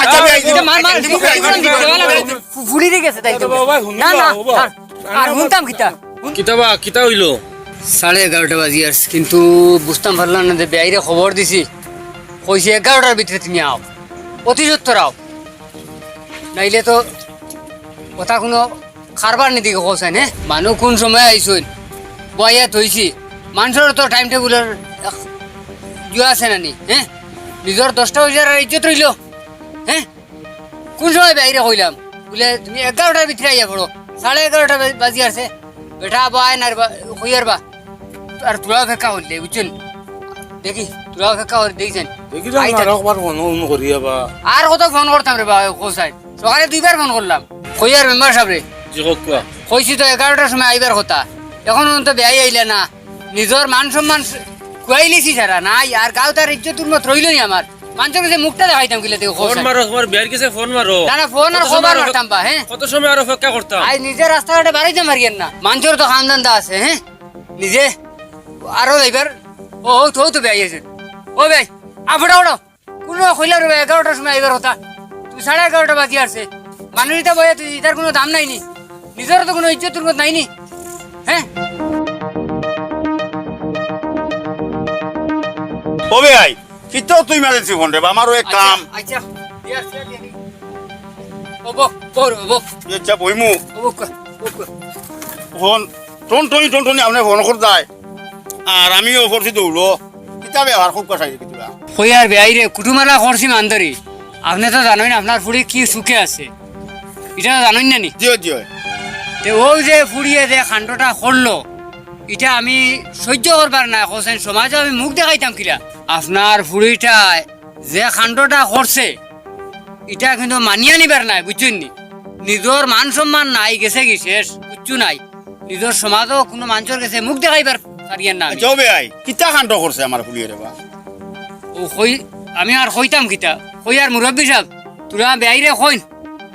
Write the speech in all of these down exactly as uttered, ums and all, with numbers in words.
আচ্ছা, ভাই, এটা মার, মার, আচ্ছা, ভাই, ভাই, ভাই, ভাই, ভাই, ফু-, ফুলি দিয়ে গেছে তাই তো। বাবা, বাবা, হুনো আর, না, আর, বাবা। আর হুনতাম কিতা? হুন- কিতা বা, কিতা অইলো? সাড়ে এগারোটা বাজি আর কিন্তু বুঝতাম পারলাম না যে বেয়াইরে খবর দিছি, কইছে এগারোটার ভিতরে তুমি আও, অতি সত্বর আও, নাইলে তো কথা কোনো কারবার নি দিকে কওছাইন, হ্যাঁ? মানুষ কোন সময় আইছইন, বইয়া থইছি, মানুষের তো টাইম টেবুলের এক ইয়ে আছে না নি, হ্যাঁ? নিজের দশটা বাজার আর ইজ্জত রইলো, হ্যাঁ? কোন সময় বাইরে কইলাম, বুলে, "তুমি এগারোটার ভিতরে আইয়া পড়ো, সাড়ে এগারোটা বাজি আছে, বেটা আবো আয় না রে বা, কই আর বা।" আর তোরা অপেক্ষা করলে, বুঝছেন? দেখি, তোরা অপেক্ষা করে দেখছেন। দেখি যাও না, আইতা। আরো একবার ফোন, ফোন করি আবার। আর কত ফোন করতাম রে বা, কওছাইন। সকালে দুইবার ফোন করলাম। কই আর মেম্বার সাহেব রে? জি, হোক কোয়া। কইছি তো এগারোটার সময় আইবার কথা। এখন পর্যন্ত বেয়াই আইলা না। নিজর মান সম্মান স-, খুয়াইলিছি সারা নাই। আর গাঁওত আর ইজ্জত উন্মত রইল নি আমার। মানষর গেছে মুখটা দেখাইতাম কিলা দেখো, ফোন কওছাইন। মারো, তোমার বেয়াইর গেছে ফোন মারো। না, না, ফোন আর কত কবার সময় আরো মারতাম বা, হ্যাঁ? কত সময় আরো অপেক্ষা করতাম? আই নিজে রাস্তাঘাটে বাড়াইতে মারিয়েন না। মানষর তো খান্দান দা আছে, হ্যাঁ? নিজে আরো যাইবার, ও, ও তো, ও তো বেয়াই আছে। ও বেয়াই, আ, ফোটা, ফোটা। কোন কইলা রে ভাই, এগারোটার সময় আইবার কথা। তুই সাড়ে এগারোটা বাজি আছে। মানুষ ইতা বইয়া তুই, ইতার কোনো দাম নাই নি। নিজর তো কোনো ইজ্জত তুলমত নাই নি। হ্যাঁ? ও ভাই, কিতাও তুই মাঝে ফোন রে বা, আমারও এক আচ্ছা, কাম। আচ্ছা। ইয়ার, ইয়ার, ইয়ার। ও বো, বো রে, বো। আচ্ছা, বইমু। ও বো, কো, বো, কো। ফোন, টনটনি, টনটনি, আপনে ফোন কর দেয়। আর আমিও পড়ছি দৌড়ো। কিতা ব্যবহার খুব কষাই দেখি তোরা। কই আর বেয়াই রে, কুটুমালা করছি মান্দরি। আপনে তো জানইন আপনার ফুড়ি কি সুখে আছে। ইটা তো জানইন না নি? জি অয়, জি অয়। তে অউ যে ফুড়িয়ে যে কাণ্ডটা করলো, ইটা আমি সহ্য করবার না, কওছাইন সমাজো আমি মুখ দেখাইতাম কিলা? আপনার ফুড়িটায় যে কাণ্ডটা করছে, ইটা কিন্তু মানিয়া নিবার নায়, বুঝছইন নি? নিজর মান সম্মান নাই, গেছে কি শেষ, কিচ্ছু নাই। নিজর সমাজো কোনো মানষর গেছে মুখ দেখাইবার পারিয়ার না আমি। আচ্ছা, ও বেয়াই, কিতা কাণ্ড করছে আমার ফুড়িয়ে রে বা? ও কই, আমি আর কইতাম কিতা? কই আর মুরব্বি সাব, তোরা বেয়াইরে কইন,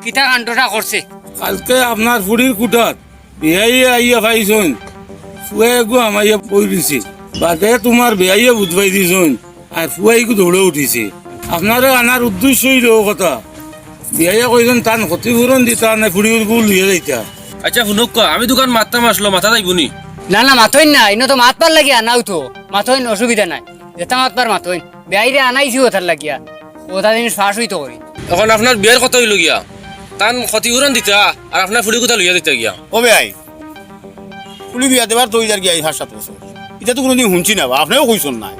কিতা কাণ্ডটা করছে? কালকে আপনার ফুড়ির কুঠাত বেয়াইয়ে আইয়া পাইছইন, ফুয়া এগু হামাইয়া পড়িছে। বাদে তোমার বেয়াইয়ে বুঝবাই দিছইন, আর ফুয়া এগু দৌড়ে উঠিছে। আপনারে আনার উদ্দেশ্য অইলো কথা, বেয়াইয়ে কইছইন তান ক্ষতিপূরণ দিতা, না ফুড়ি এগু লইয়া যাইতা। আচ্ছা, হুনউক্কা, আমি দুখান মাততাম আসলো, মাতা যাইবো নি? না, না, মাতইন না, ইনো তো মাতবার লাগি আনাও তো, মাতইন, অসুবিধা নাই, যেতা মাতবার মাতইন। বেয়াইরে আনাইছি অতার লাগিয়া, অতা জিনিস ফাঁস অইতো করি। এখন আপনার বেয়াইর কথা অইলো গিয়া, তান ক্ষতিপূরণ দিতা, আর আপনার ফুড়ি কুঠা লইয়া যাইতা গিয়া। ও বেয়াই, ফুড়ি বিয়া দেবার তো অইযার গিয়া এই পাঁচ সাত বছর, ইটা তো কোনোদিন হুনছি না বা, আপনেও কইছইন নায়।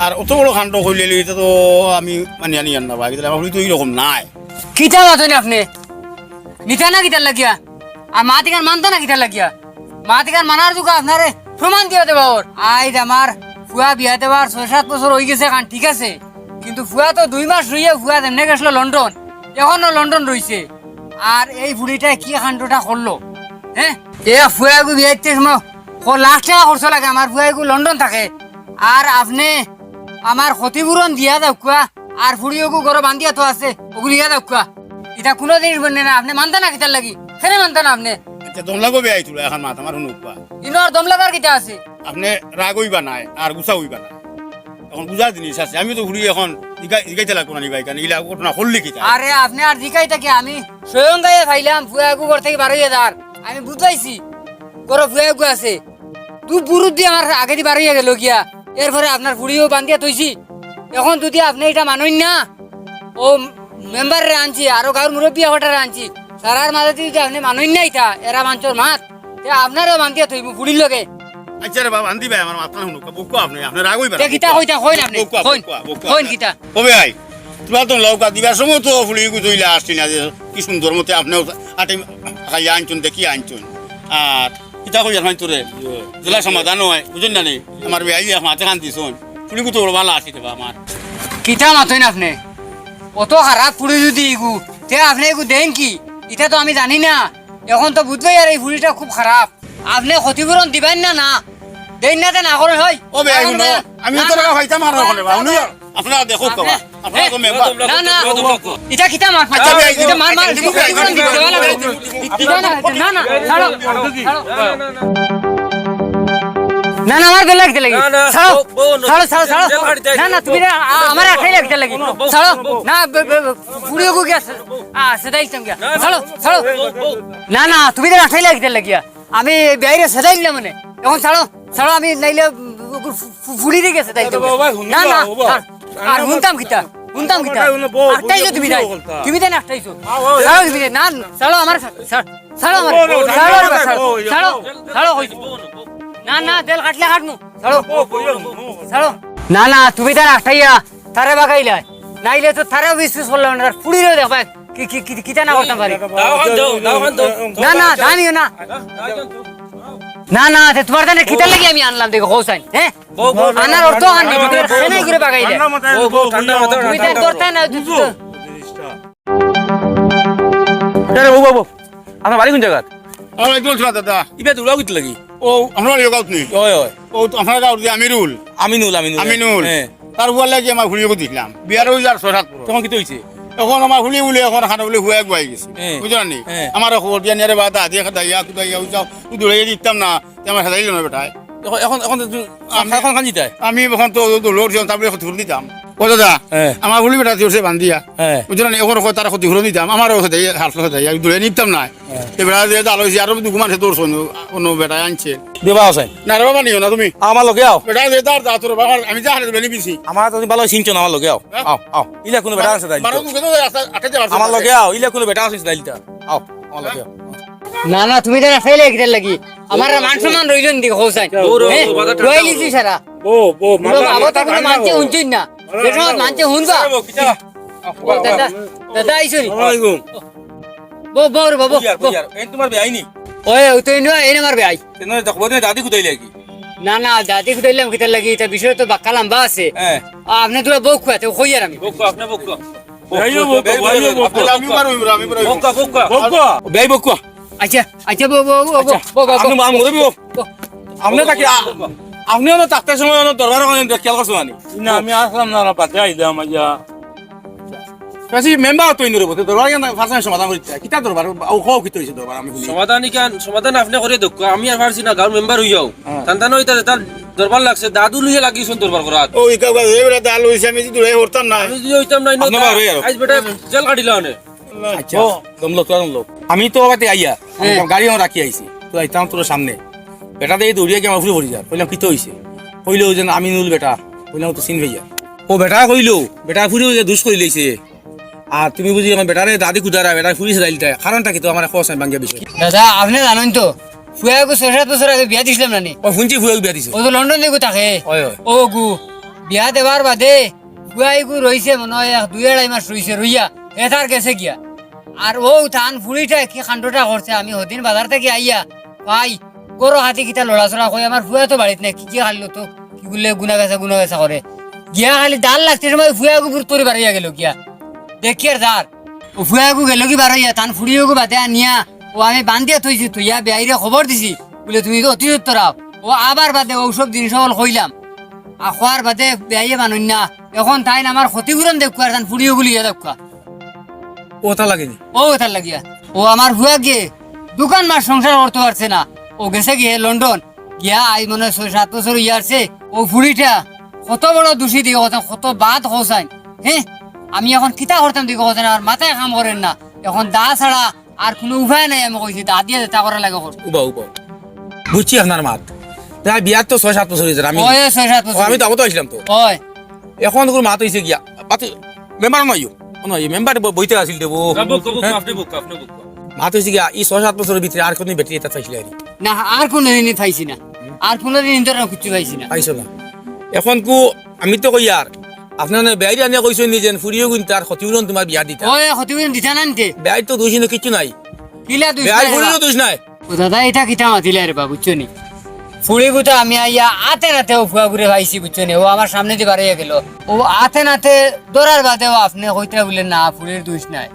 আর অত বড় কাণ্ড করিলিলো, ইটা তো আমি মানিয়া নিয়ার না বা, ইটা আমার ফুড়ি তো ইরকম নায়। কিতা মাতইন আপনে? নিতা না কিতার লাগিয়া? আর মাত ইখান মানতা না কিতার লাগিয়া? মাত ইখান মানার যোগ্য আপনারে প্রমাণ দিয়া দেবা অর। আইজ আমার ফুয়া বিয়া দেবার ছয় সাত বছর অইগেছে কান, ঠিক আছে, কিন্তু ফুয়া তো দুই মাস রইয়া ফুয়া যেমনে গেছলো লন্ডন, এখনো লন্ডন রইছে। আর এই ফুড়িটায় কি কাণ্ডটা করলো, হ্যাঁ? এ ফুয়া এগু বিয়া দিতে সময় ক লাখ টেকা খরচ লাগে, আমার ফুয়া এগু লন্ডন থাকে। আর আপনে আমার ক্ষতিপূরণ দিয়া যাউক্কা, আর ফুড়ি ওগু ঘরো বান্ধিয়া তো আছে, ওগু লইয়া যাউক্কা। ইটা কোনো জিনিস বনে না, আপনে মানতা না কিতার লাগি? কেনে মানতা না আপনে? আচ্ছা, দম লাগো বেয়াই তোরা, এখন মাত আমার হুনউক্কা। ইনো আর দম লাগার কিতা আছে? আপনে রাগ অইবা নায়, আর গুছা অইবা নায়। এখন বুঝার জিনিস আছে, আমি তো ফুড়ি এখন জিকাই-, জিকাইতে লাগবো না নি ভাই, কেনে ইলা ঘটনা করলি কিতা? আরে, আপনে আর জিকাইতা কিতা, আমি স্বয়ং গায়ে পাইলাম, ফুয়া এগু ঘর থাকি বারইয়া যার। আমি বুঝাইছি, ঘরো ফুয়া এগু আছে। দু বুরুত দি আমার আগেদি বারইয়া গেলো গিয়া, এরপরে আপনার ফুড়িও বান্ধিয়া থইছি। এখন যুদি আপনে ইটা মানইন না, ও মেম্বাররে আনছি, আরো গাঁওর মুরব্বি একটারে আনছি, তারার মাঝেদি যুদি আপনে মানইন না ইটা, এরা মানষর মাত, তে আপনারেও বান্ধিয়া থইমু ফুড়ির লগে। আচ্ছা রে বাবা, আন্দি ভাই, আমার মাতখান হুনউক্কা, বউক্কা আপনে, আপনে রাগ অইবা না, তে কিতা বউক্কা। কইতা, কইন আপনে, বউক্কা, কইন, বউক্কা, বউক্কা। কইন কিতা? ও ভাই, তোরা তো লউক্কা দিবার সময় তো ফুড়ি এগু থইলা আসছি না, যে কি সুন্দর মতে আপনে আটে খাইয়া আনছইন, দেখি আনছইন। আর কিতা কইয়ার ভাই তোরে? জেলা সমাধান অয়, বুঝছইন না নি? আমার বেয়াই এক মাতে কান দিছইন। ফুড়ি এগু তো বড় ভালা আছি রে বা আমার। কিতা মাতইন আপনে? অত খারাপ ফুড়ি যুদি ইগু, তে আপনে ইগু দেইন কি? ইটা তো আমি জানি না। এখন তো বুঝবায় আর এই ফুড়িটা খুব খারাপ। আপনে ক্ষতিপূরণ দিবাইন না, না। দেইন না তে না করইন, হই। ও বেয়াই, হুনো, আমি না, তো না। পাইতাম আর না, না। আপনারা দেখো, না, বাবা। না। আপনারা তো মেম্বার। না, না। ইটা কিতা মার? আচ্ছা, ভাই, ইটা মার, মার। আচ্ছা, ভাই, ভাই, না, না, না, ছাড়ো, ছাড়ো। না, না, আমার বেলা কিতা লাগি? না, না, ছাড়ো, বউ, বউ, ছাড়ো, ছাড়ো, ছাড়ো। জেল খাটি যাই। না, না, তুমি না, আ-, আমার আটাই লাগতে লাগি। বউ, বউ, ছাড়ো। বউ। না, বে-, বে-, বে-, ফুড়িও গু গেছে। আ, সেটাই ইতাম গিয়া। না, না, ছাড়ো, ছাড়ো। বউ, বউ। না, না, তুমি তো আটাই লাগতে লাগিয়া। আমি বাইরে সেটাই দিলাম মানে। এখন ছাড়ো, ছাড়ো, আমি নাইলে, উম, ফু-, ফু-, ফুড়ি দিয়ে গেছে তাই তো। বাবা, বাবা, হুনি না, না, বাবা, বাবা। ছাড়। আর হুনতাম কিতা? হুনতাম কিতা? বাবা, বাবা, বউ, আটাইছো বউ, তুমি বউ, তাই। বউ, বউ। তুমি তাই আটাইছো। আ, ও, ছাড়ো, তুমি তাই। না, ছাড়ো, আমার ছাড়। ছাড়ো, আমার। ও, ও, ছাড়ো, ও, আমার, ও, ছাড়ো, ও, ছাড়ো, ও, ছাড়ো, কইছি। না, না, জেল খাটলে খাটমু। ছাড়ো। ও, ও, ও, ও। ছাড়ো। না, না, তুমি তার আটাইয়া, তারে বাগাইলাই। নাইলে তো তারেও বিশ্বাস করলাম না, তার ফুড়িরেও দেখবা। কি, কি, কি, কিতা না করতাম পারি। দাও খান দাও, দাও খান দাও। না, না, দামিও না। দাও, দাও, দাও। না, না, তে তোমার জানে কিতা লাগি আমি আনলাম দেখো, হোসাইন, হ্যাঁ? বউ, বউ, আনার অর্থ আন নাই, বউ, তুমি বউ, সেনাই করে বাগাইলে। বউ, বউ, ঠান্ডা মাথায়, তুমি তার ঠান্ডা দরকার মাথায়। না, আরে, বউ, বউ, বউ। আপনার বাড়ি কোন জায়গাত? আমার একদম ছিল দাদা। ইবা দৌড়াও কিতা লাগি? ও, আমরা বাড়ি গাঁওত নেই। ওই, ওই। ও, তো আপনার গাঁওর যে আমিরুল। আমিনুল, আমিনুল। আমিনুল। হ্যাঁ। তার ফুয়ার লাগি আমার ফুড়িও দিছিলাম। বিয়ার ওই যার ছয় সাত বছর। তখন কিতা হইছে? এখন আমার ফুড়ি বলে, এখন খানা বলে ফুয়া গুয়াই গেছে। হ্যাঁ। বুঝলেন নি? হ্যাঁ। আমার খবর দিয়া নিয়ে রে বাদ, আদি দেখা দাইয়া, কুদাইয়া, ওই যাও, তুই দৌড়াইয়া দিতাম না। তে আমার সাজাইল না বেটায়। এখন, এখন, এখন তো তুমি, আমি, এখন খান দিতায়? আমি এখন তো দৌড় দিতাম, তারপরে এখন তুলে দিতাম। ও দাদা, হ্যাঁ। আমার ফুড়ি বেটা তুলছে বান্ধিয়া। হ্যাঁ। বুঝলেন নি? এখন কয় তারা ক্ষতিপূরণ দিতাম, আমারও ক্ষতি, হাত ক্ষতি, আমি দৌড়ে নিতাম না। হ্যাঁ। তে বেটা যে দাল হইছে, আরো দুগু মানুষে দৌড়ছে, অন্য, অন্য বেটায় আনছে। দেবা আছে? না রে বাবা, নিও না তুমি। আমার লগে আও। বেটা যে দার, দা তোর বাবা, আমি যা হারে বেনি বিছি। আমার তো ভালো চিনছো না, আমার লগে আও। হ্যাঁ? আও, আও। ইলা কোনো বেটা আছে তাই? বারো মুখে তো রাস্তা আটকে যাওয়ার আমার লগে আও, ইলা কোনো বেটা আছে তাই লিতা। আও, আমার লগে আও। না, না, তুমি তো রাস্তায় লেগে গেলে লাগি। আমার মান সম্মান রইল নি দেখো, হোসাইন। ও, ও, হ্যাঁ? ও, বাধা টানতে কইলি হবে। তুই সারা। ও, ও, বাবা, মাথা, আবার তো মাথা কোনো ঠান্ডা মানছে হোক। হুনছইন না। মাথা দেখো, ঠান্ডা মানছে হোক। হুনবা। আরে, ও, কিতা? ও, দাদা, দাদা, আইছো নি? আসসালামু আলাইকুম। বউ, বউ রে, বউ, বউ। বুঝার, বুঝার। এই তোমার বেআই নি? ওই, ওই তো এই নয়, এই আমার বেআই। কেন রে, দেখো, বোধহয় দাদি কুদাইলে কি? না, না, দাদি কুদাইলাম কিতার লাগি, এটা বিষয় তো বাক্কা লম্বা আছে। হ্যাঁ। আ, আপনি তোরা বউক্কা, তো কই আর আমি। বউক্কা, আপনি বউক্কা। এই বউক্কা, বউক্কা, এই বউক্কা। বউক্কা, আমি বউক্কা। বউক্কা, বউক্কা। বউক্কা। বেআই বউক্কা। আচ্ছা, আচ্ছা, বউ, বউ, বউ, আচ্ছা, বউ, বউ, বউ, আপনি বউ। মা মুরব্বি বউ। বউ। আপনি তাকে, আ-, আপনি ওনার থাকতে সময় ওনার দরবার ওখানে খেয়াল করছেন মানে? না, আমি আসলাম না, ওনার পাশে আইলাম, আইয়া। বেশি মেম্বার তো ইন্দুরে বলতে দরবার কেন ফাঁসা সমাধান করতে? কিতা দরবার? ও কও কিতা হইছে দরবার আমি শুনি। সমাধান ইখান, সমাধান আপনি করে দেখ। আমি আর পারছি না, গাঁওর মেম্বার হইয়াও। হ্যাঁ। তানতানো হইতা তার দরবার লাগছে, দাদু লইয়া লাগিয়েছেন দরবার করাত। ও, ইকা, এবারে দাল হইছে, আমি যদি দূরে হরতাম না। আমি যদি হইতাম না, আপনি বার হয়ে গেল। আইজ বেটা জেল কাটিলা অনে। আচ্ছা, ও। দমলক, তোরা দমলক। আমি তো বাতে আইয়া, আমি হ্যাঁ। গাড়ি আমার রাখি আইছি। তো আইতাম তোর সামনে। বেটা দেখি দৌড়িয়া গিয়া আমার ফুড়ি পড়ি যার। কইলাম, "কিতা হইছে?" কইলো, "ওই যে আমিনুল বেটা।" কইলাম, "ও তো চিন ভাইয়া।" ও বেটা কইলো, "বেটা ফুড়ি ওই যে দুষ করি লইছে। আর তুমি বুঝি আমার বেটারে দাদি কুদারা, বেটা ফুড়ি সেদাইলটা। কারণটা কিতা আমার কস আমি ভাঙ্গিয়া বিষয়।" দাদা, আপনি জানেন তো, ফুয়াগু ছয় সাত বছর আগে বিয়া দিছিলাম না নি? ও, শুনছি ফুয়াগু বিয়া দিছে। ও তো লন্ডন দেখু থাকে। ওই, ওই। ও গু, বিয়া দেবার বাদে ফুয়াইগু রইছে মনে হয় এক দুই আড়াই মাস রইছে, রইয়া এ তার গেছে গিয়া। আর ও তান ফুড়িটা কি কাণ্ডটা করছে, আমি হদিন বাজার থাকি আইয়া পাই গরো হাতি কিতা লড়াচড়া কই, আমার ফুয়া তো বাড়িত নাই, কি কি খাইলো তো, কি গুলে গুনা গেছা, গুনা গেছা করে। গিয়া খালি দাল লাগতে সময় ফুয়াগু বুর তরি বাড়িয়া গেল গিয়া। দেখি আর যার, ও ফুয়াগু গেল কি বারইয়া, তান ফুড়িগু বাদে আনিয়া, ও আমি বান্ধিয়া থইছি, থইয়া বেআইরে খবর দিছি, বলে, "তুমি তো অতি সত্তর আও।" ও আবার বাদে ও সব জিনিস হল কইলাম। আর খোয়ার বাদে বেআইয়ে মানইন না। এখন তাইন আমার ক্ষতিপূরণ দেখুয়া, আর তান ফুড়িগু লইয়া দেখুয়া। ও তা লাগেনি? ও তার লাগিয়া। ও আমার ফুয়াগে দুখান মাস সংসার করতে পারছে না। ও গেছে গিয়া লন্ডন। গিয়া আই মনে হয় ছয় সাত বছর হইয়া আসছে। ও ফুড়িটা কত বড় দোষী দিয়ে কথা, কত বাদ হোসাইন। হ্যাঁ? আমি এখন কিতা করতাম দিকে কথা না, আর মাথায় কাম করেন না। এখন দা ছাড়া আর কোনো উপায় নাই, আমি কইছি, দা দিয়া যেটা করা লাগে কর। উবা, উবা। বুঝছি আপনার মাত। প্রায় বিয়ার তো ছয় সাত বছর হইছে, আমি ওই ছয় সাত বছর। ও, আমি তো আগত আইছিলাম তো। ওই। এখন কোনো মাত হইছে গিয়া। মাত, মেম্বার নয়, ও নয়, মেম্বার ব-, বইতে আছিল দেবো। না, বউক্কা, বউক্কা, হ্যাঁ? আপনি বউক্কা, আপনি বউক্কা। মাত হইছে গিয়া, এই ছয় সাত বছরের ভিতরে আর কোনো বেটি এটা চাইছিলে আর কি। না, আর কোনো দিনই পাইছি না। আর কোনো দিন ধরে কিচ্ছু পাইছি না। পাইছো না। এখন কু, আমি তো কই আর, আপনার বেআইরে আনিয়া কইছেন নি যেন ফুড়িও গুণ তার ক্ষতিপূরণ তোমার বিয়া দিতা। ওই ক্ষতিপূরণ দিতা না নিতে? বেআই তো দোষী না, কিচ্ছু নাই। কিলা দুষ বেআই নাই ফুড়িরও বা? দোষ নাই। ও দাদা, এটা কিতা মাতিলে রে বা, বুঝছো নি? ফুড়ি গুতা আমি আইয়া আতে নাতে ও ফুয়া ঘুরে পাইছি, বুঝছো নি? ও আমার সামনে দিয়ে বাড়াইয়া গেল। ও আতে নাতে ধরার বাদে ও আপনি কইতা বলে না, ফুড়ির দোষ নাই।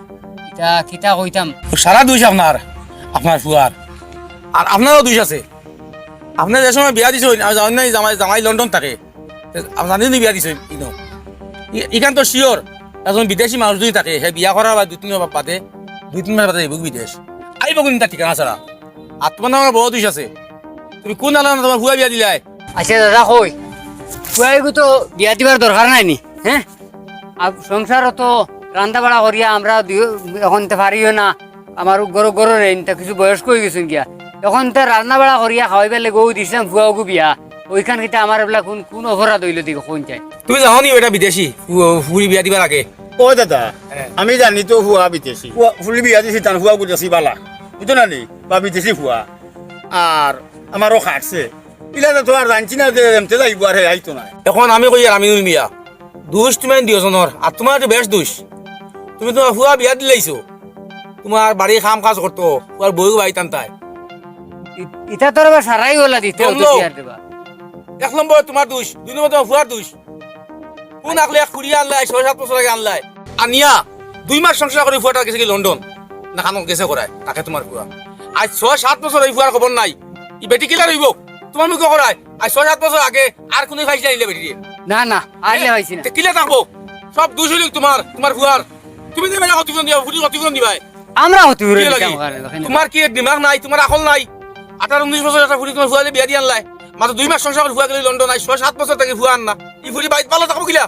এটা কিতা কইতাম? সারা দোষ আপনার, আপনার ফুয়ার। আর আপনারও দোষ আছে। আপনি যে সময় বিয়া দিছেন, আমি জানি না, এই জামাই, জামাই লন্ডন থাকে। তে আপনি জানেন নি বিয়া দিছেন, ইনো। ই-, ইখান তো sure, একজন বিদেশি মানুষ যদি থাকে, হে বিয়া করার বাদে দুই তিন মাস বাদে, দুই তিন মাস বাদে যাইব বিদেশ। আইব কোন তার ঠিকানা ছাড়া। আর তোমার নামে বড় দোষ আছে। তুমি কোন আলাদা তোমার ফুয়া বিয়া দিলাই? আচ্ছা দাদা, কই, ফুয়াইগু তো বিয়া দিবার দরকার নাই নি? হ্যাঁ, আর সংসারও তো রান্দা বাড়া করিয়া আমরা দুই-, এখন তো পারিও না, আমার ঘরো ঘরো রেন তো কিছু বয়স্ক অই গেছইন গিয়া। এখন তো রান্দা বাড়া করিয়া খাওয়াইবার লাগি অউ দিছলাম ফুয়াগু বিয়া, অইখান কিতা আমার এবলা কোন, কোন অপরাধ অইলো দিকে কোন চাই? তুমি জানো নি বেটা বিদেশি ফু-, ফুরি বিয়া দিবার আগে? ও দাদা, হ্যাঁ। আমি জানি তো ফুয়া বিদেশি। ফুয়া, ফুরি বিয়া দিছি তান ফুয়াগু দেশি বালা। বুঝছো না নি? বা বিদেশি ফুয়া। আর আমারও খাটছে। ইলা তো তো আর জানছি না যে এমতে যাইবো আর হে আইতো না। এখন আমি কই আর আমি মিয়া। দুষ তুমি দুইওজনর। আর তুমার তো বেশ দুষ। তুমি তুমার ফুয়া বিয়া দিলাইছো। তুমার বাড়ি কাম কাজ করতো। তুমার বউ বাড়িত আনতায়। ই-, ইটা তোর আবার সারাই ওলা দিতে হতো গমলো। কি আর দেবা? এক নম্বর তুমার দুষ, দুই নম্বর তুমার ফুয়ার দুষ। কোন আকলে এক ফুরি আনলায়, ছয় সাত বছর আগে আনলায়। আনিয়া দুই মাস সংসার করি ফুয়াটা গেছে কি লন্ডন, না খানো গেছে করায়, তাকে তুমার ফুয়া। আজ ছয় সাত বছর অই ফুয়ার খবর নাই। ই বেটি কিলা রইবো? তুমার মুখে করায়, আজ ছয় সাত বছর আগে আর কোনো পাইছি না ইলা বেটিরে। না, না, আর ইলা পাইছি না। তে কিলা থাকবো? সব দুষ অইলো তুমার, তুমার ফুয়ার। তুমি যে বেটা ক্ষতিপূরণ দিবা, ফুরি ক্ষতিপূরণ দিবায়। আমরা ক্ষতিপূরণ কিলা দিতাম লাগি? কারে, দেখেন। তুমার কি দিমাগ নাই, তুমার আকল নাই? আঠারো উনিশ বছর একটা ফুরি তুমার ফুয়ারে বিয়া দি আনলায়। মাত্র দুই মাস সংসার করি ফুয়া গেলে লন্ডন, আজ ছয় সাত বছর থাকি ফুয়া আন না। ই ফুরি বাড়িত ভালা থাকবো কিলা?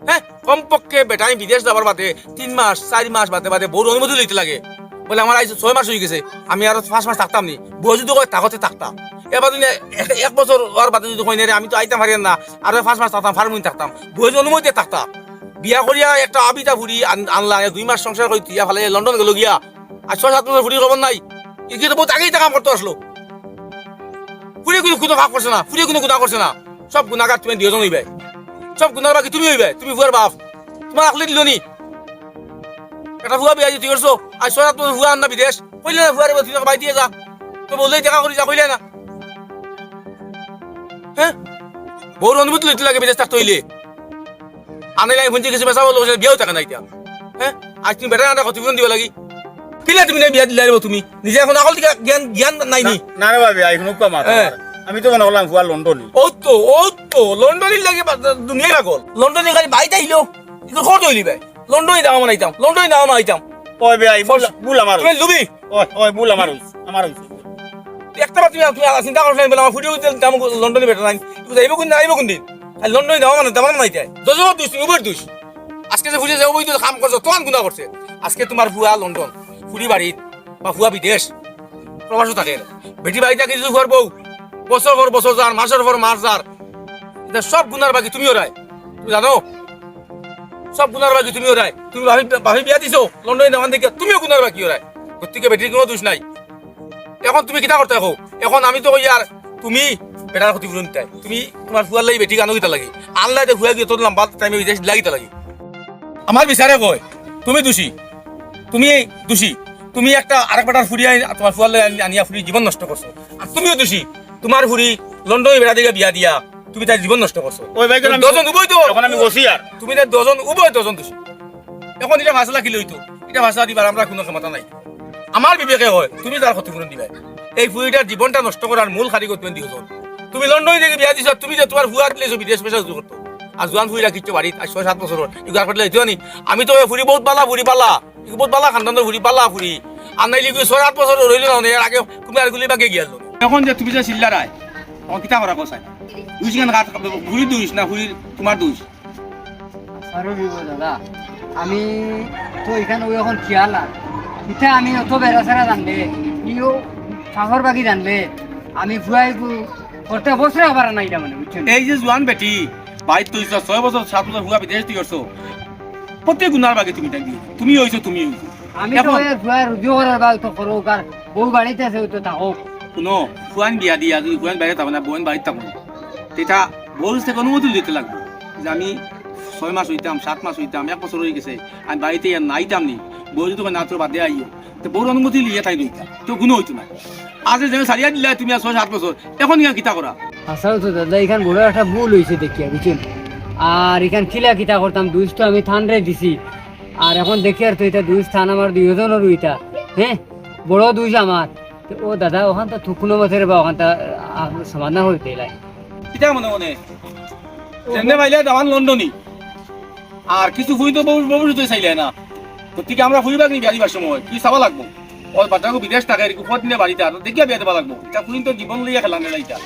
হ্যাঁ, কমপক্ষে বেটায় বিদেশ যাবার বাদে তিন মাস, চাইর মাস বাদে বাদে বউর অনুমতি লইতে লাগে। বলে, "আমার আইজ ছয় মাস অই গেছে, আমি আরো পাঁচ মাস থাকতাম নি।" বউ যদি কয়, "থাকতে থাকতাম।" এবার যদি এক, এক বছর অওয়ার বাদে যদি কয়, "না রে, আমি তো আইতাম পারি না, আরো পাঁচ মাস থাকতাম, পারমু নি থাকতাম।" বউ যদি অনুমতি থাকতা। বিয়া করিয়া একটা আবিতা ফুরি আন-, আনলা, দুই মাস সংসার করি তুইয়া ফালাই লন্ডন গেলো গিয়া। আর ছয় সাত বছর ফুরির খবর নাই। এগিয়ে তো বহুত আগেই তো কাম করতে আসলো। ফুরি কোনো, কোনো পাপ করছে না, ফুরি কোনো গুনাহ করছে না। সব গুনাগার তুমি দুইজন অইবায়। সব গুনার বাকি তুমি অইবায়, তুমি ফুয়ার বাপ। তুমার আকলে দিলো নি? একটা ফুয়া বিয়া দিতে করছো, আজ ছয় সাত বছর ফুয়া আন না বিদেশ। কইলে না ফুয়ারে, "তুই বাড়িত দিয়া যা।" তো বললেই দেখা করি যা, কইলে না। হ্যাঁ? বউর অনুমতি লইতে লাগে বিদেশ থাকতে অইলে। আনাইলে আমি হুনছি কিছু মেশা বললো, বিয়াও থাকে না ইতা। হ্যাঁ? আজ তুমি বেটারে আনরা ক্ষতিপূরণ দিবা লাগি। কিলা তুমি না বিয়া দিলায় রে বা তুমি? নিজে এখন আকল থাকি জ্ঞান, জ্ঞান নাই নি? না, না রে বা, আই হুনুক্কা মাত হ্যাঁ। আমার। আমি তো মনে করলাম ফুয়া লন্ডনি। অউ তো, অউ তো, লন্ডনির লাগি বা-, দুনিয়াই পাগল। লন্ডনি খালি বাড়িত আইলো, ইগু খবর তো অইলি ভাই। লন্ডনি দাও আমার আইতাম, লন্ডনি দাও আমার আইতাম। ওই ভাই, ভুল, ভুল আমার তুমি অইছে। লুবি? ওই, ওই, ভুল আমার অইছে, আমার অইছে। একটা বার তুমি, তুমি চিন্তা করো না, বলে আমার ফুরিও দিতাম লন্ডনি বেটা নাই। তুমি যাইবো কোন দিন, আইবো কোন দিন? আর লন্ডনি দাও মানে, দাও মানে নাই তাই। দুইজনর দুষ, তুমি উভয়র দুষ। আজকে যে ফুরিয়ে যাও, ওই তো কাম করছো, তখন গুনাহ করছে। আজকে তুমার ফুয়া লন্ডন, ফুরি বাড়িত, বা ফুয়া বিদেশ, প্রবাসও থাকে। বেটি বাড়িত থাকি যদি ফুয়ার বউ, বছর পর বছর যার, মাসর পর মাস যার, ইতা সব গুনার বাকি তুমি অরায়। তুমি জানো? সব গুনার বাকি তুমি অরায়। তুমি বাপে, বাপে বিয়া দিছো, লন্ডনি দামান দেখিয়া, তুমিও গুনার বাকি অরায়। গতিকে বেটির কোনো দুষ নাই। এখন তুমি কিতা করতায় কও? এখন আমি তো কইয়ার তুমি বেটার ক্ষতিপূরণ দিতায়। তুমি তুমার ফুয়ার লাগি বেটি আনো কিতা লাগি? আনলায় তো ফুয়া গিয়া অত লম্বা টাইমে বিদেশ দিলা কিতা লাগি? আমার বিচারে কয়, তুমি দুষী। তুমি দুষী। তুমি একটা আরেক বেটার ফুরি আনি-, তুমার ফুয়ার লাগি আনি-, আনিয়া ফুরি জীবন নষ্ট করছো। আর তুমিও দুষী। তুমার ফুরি লন্ডনি বেটা দেখি বিয়া দিয়া তুমি তাইর জীবন নষ্ট করছো। ওই ভাই, এখন আমি দুইজন উভয় তো এখন আমি বসি আর। তুমি তাইর দুইজন উভয় দুইজন দুষী। এখন ইটা ফায়সালা কিলা অইতো? ইটা ফায়সালা দিবার আমরার কোনো ক্ষমতা নাই। আমার বিবেকে কয়, তুমি তার ক্ষতিপূরণ দিবায়। এই ফুরিটার জীবনটা নষ্ট করার মূল কারিগর তুমি দুইজন। তুমি লন্ডনি দেখি বিয়া দিছো, তুমি যে তুমার ফুয়া দিলাইছো বিদেশ পয়সা উজু করতো। আর জোয়ান ফুরিটা কিচ্ছু বাড়িত, আর ছয় সাত বছর অর। ইগু আর পাঠলে যাইতো নি? আমি তো কই ফুরি বহুত বালা, ফুরি বালা। ইগু বহুত বালা খানদানর ফুরি, বালা ফুরি। আর নাইলে ইগু ছয় সাত বছর রইলো না, এর আগে তুমি আর গুলি বাগে গিয়া আনলো। এখন যে তুমি যে চিল্লারায়, তখন কিতা করা কও চাই? দুষ কেন কার? ফুরির দুষ না ফুরির তুমার দুষ? আরে বিবো দাদা, আমি তো ইখান অউ এখন খেয়াল আর। ইতা আমি অত বেড়া ছেড়া জানলে, ইও চাকর বাকি জানলে, আমি ফুয়াই গু করতে বছরে আবার নাই ইটা মানে, বুঝছো নি? এই যে জোয়ান বেটি, বাইশ তেইশ, ছয় বছর, সাত বছর ফুয়া বিদেশ থাকি করছো, প্রত্যেক গুনার বাকি তুমি থাকি, তুমি অইছো, তুমি অইছো। আমি তো এখন ওই ফুয়া রুজি করার বাল তো করো, কার বউ বাড়িত আছে, ওই তো থাকো। শুনো, ফুয়াইন বিয়া দিয়া, যদি ফুয়াইন বাইরে থাকো না, বইন বাড়িত থাকো না, ইটা বউর কাছ থাকি অনুমতি লইতে লাগবো যে আমি ছয় মাস অইতাম, সাত মাস অইতাম, এক বছর অই গেছে, আমি বাড়িত আর নাইতাম নি। বউ যদি কয়, "না, তোর বাদে আইও", তে বউর অনুমতি লইয়া তাই রইতাম, তো গুনাহ অইতো না। আজ যে ছাড়িয়া দিলায় তুমি আর ছয় সাত বছর, এখন ইয়া কিতা করা? আসলে তো দাদা, ইখান বড় একটা ভুল অইছে দেখিয়া, বুঝছইন? আর ইখান কিলা কিতা করতাম, দুষ তো আমি তানরে দিছি, আর এখন দেখিয়ার তো ইটা দুষ তান আমার দুইওজনর ইটা, হ্যাঁ, বড় দুষ আমার। তে ও দাদা, অখান তো থুকুনো মতে রে বা, অখান তো, আ, সমাধান করি দিলাই। কিতা মনে মনে? যেমনে পাইলে দামান লন্ডনি। আর কিছু ফুরি তো ভবি-, ভবিষ্যতে চাইলে না। গতিকে আমরা ফুরি বাগনি বিয়া দিবার সময় কি চাওয়া লাগবো? ওর বাচ্চাকে বিদেশ থাকে, এরকম কত দিনে বাড়িতে আর দেখিয়া বিয়া দেওয়া লাগবো। ইটা ফুরি তো জীবন লইয়া খেলা মেলা ইটা।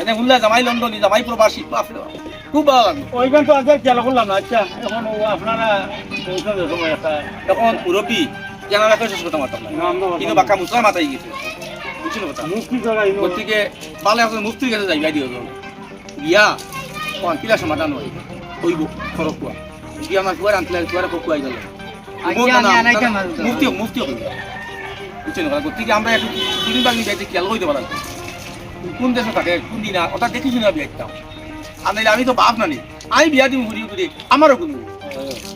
এনে হুনলা জামাই লন্ডনী, জামাই প্রবাসী, বাপরে বাপ। খুব ভালা লাগলো। ওইখান তো আগে খেয়াল করলাম না। আচ্ছা, এখন ও আপনারা পৌঁছানোর সময় একটা এখন মুরব্বী, জানা রাখে শেষ কথা মারতাম না। না, আমরা কিন্তু বাক্কা মুসলাম মাথায় গেছে। বুঝছেন কথা? মুক্তি ছাড়া এই গতিকে ভালা একজন মুফতির কাছে যাইবা দিও তো। গিয়া, ও আনতিলা সমাধান অইবো। অইবো, খরচ কুয়া। গিয়া আমার ফুয়ার আনতিলা, ফুয়ারে খুব কুয়াই গেল। আচ্ছা, না, আমি না, আনাইতে না, পারবো না। মুফতি হোক, মুফতি হোক। বুঝছেন কথা? গতিকে আমরা একটু দুদিন বাকি যাইতে খেয়াল করতে পারলাম। কোন দেশে থাকে, কোন দিন আর, ওটা দেখে শুনে বিয়া দিতাম। আর নাইলে আমি তো বাপ না নি। আমি বিয়া দিব ঘুরি ঘুরি, আমারও কোনো।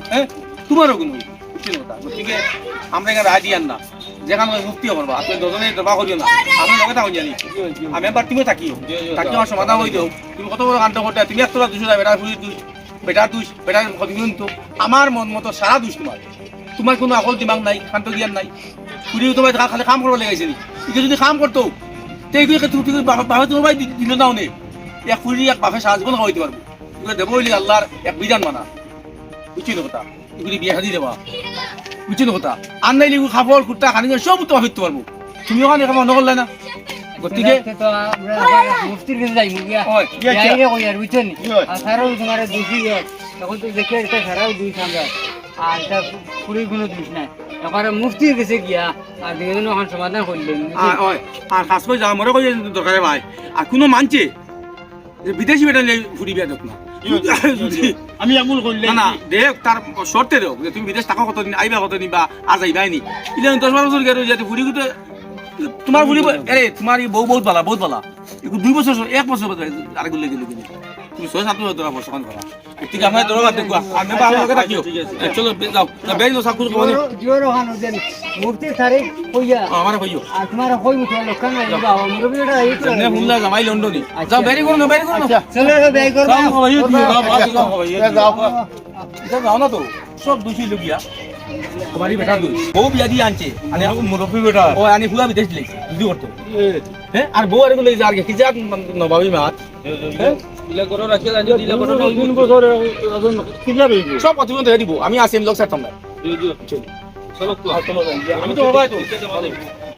হ্যাঁ? তোমারও কোনো। বুঝছেন কথা? গতিকে আমরা এখানে রায় দিয়ার না। যেখানে হয় মুক্তি হবার বা, আপনি দুজনে দবা করিও না। আমি লগে থাকুন জানি। আমি একবার তুমি থাকিও। থাকি আমার সমাধান হয়ে যাও। তুমি কত বড় কাণ্ড করতে, তুমি একতলা দুশো যাবে, বেটা ফুরি দুই, বেটা দুই, বেটা কত কিন্তু আমার মন মতো সারা দুষ তোমার। তোমার কোনো আকল দিমাগ নাই, কাণ্ড জ্ঞান নাই। ফুরি তোমার খা-, খালি কাম করবার লেগেছে নি। এগুলো যদি কাম করতো, তো এগুলো তুমি, তুমি বাবা, বাবা তোমার ভাই দি-, দিল না অনেক। এক ফুরি এক বাপে সারা জীবন খাওয়াইতে পারবো। এগুলো দেবো হইলে আল্লাহর এক বিধান মানা। বুঝছি না কথা? এগুলি বিয়া শাদি দেবা। বুঝছি না কথা? আর নাইলে এগুলো খাফড়, কুর্তা, খানি সব তোমার ফিরতে পারবো। তুমি ওখানে এখন মনে করলে না? গতিকে তো আমরা মুফতির কাছে যাই, মুফতি। ওই, বিয়া বাইরে কই আর, বুঝছো নি? ওই। আর স্যারও তোমার দুষী হয়। এখন তো দেখে এটা স্যারও দুষ আমরা। আর এটা ফুরির কোনো দুষ নাই। একবারে মুফতির কাছে গিয়া আর দুজন ওখানে সমাধান করলেন, বুঝছো? আর, ওই, আর খাস করে যা মনে করি দরকারে ভাই। আর কোনো মানছে যে বিদেশি বেটা নিয়ে ফুরি বিয়া দেখ না। জি, জি, জি, জি। যদি আমি আমল করলে না, না, কি? দেখ, তার শর্তে দেখ যে তুমি বিদেশ থাকো কতদিন, আইবা কতদিন বা আজ আইবাই নি। ইলে দশ বারো বছর গেল, যাতে ফুরি গুতে তোমার ফুরি ব-, আরে, তোমার এই বউ বহুত ভালা, বহুত ভালা। একটু দুই বছর, এক বছর বাদে আরেক গুলো গেলে গেলে। তুমি ছয় সাত বছর ধরে বসবাস করা। ঠিক আছে, আমরা ধরো বাদ দেখো। আর মেম্বার আমার লগে থাকিও। ঠিক আছে। এ, চলো, বে-, যাও। না, বেরিয়ে যাও, সব কিছু খবর নেই। জোর, জোর ওখানে দেন। মুফতি তারিখ কইয়া। ও, আমারে কইও। আর তোমার কই মুখে লোক না, এই বাবা, মুরব্বি এটা এই তো। এমনি হুনলা জামাই লন্ডনী। আচ্ছা। যাও, বেরি করো না, বেরি করো না। আচ্ছা। চলো, রে, বেরি করো। যাও, খবর ইয়ে দিও। যাও, যাও, খবর ইয়ে দিও। যাও। এটা যাও না তো। সব দুষী লোকিয়া। তোমারই বেটা দুষ। বউ বিয়া দিয়ে আনছে। আরে, মুরব্বি বেটা। ও, আনি পুরা বিদেশ দিলে। বুঝি করতো। এ। হ্যাঁ? আর বউ আর এগুলো এই যে আর কি, কি জাত নবাবী মাত। হ্যাঁ? ইলা করো রাখিয়া জানি, ইলা করো না, তিন বছর এখন কিলা রইবে? সব প্রতিবন্ধ হয়ে দিব। আমি আছি, আমি লোক ছাড়তাম না। দিও, দিও। চলো। চলো, চলো, যাই। আমি তো হবাই তো।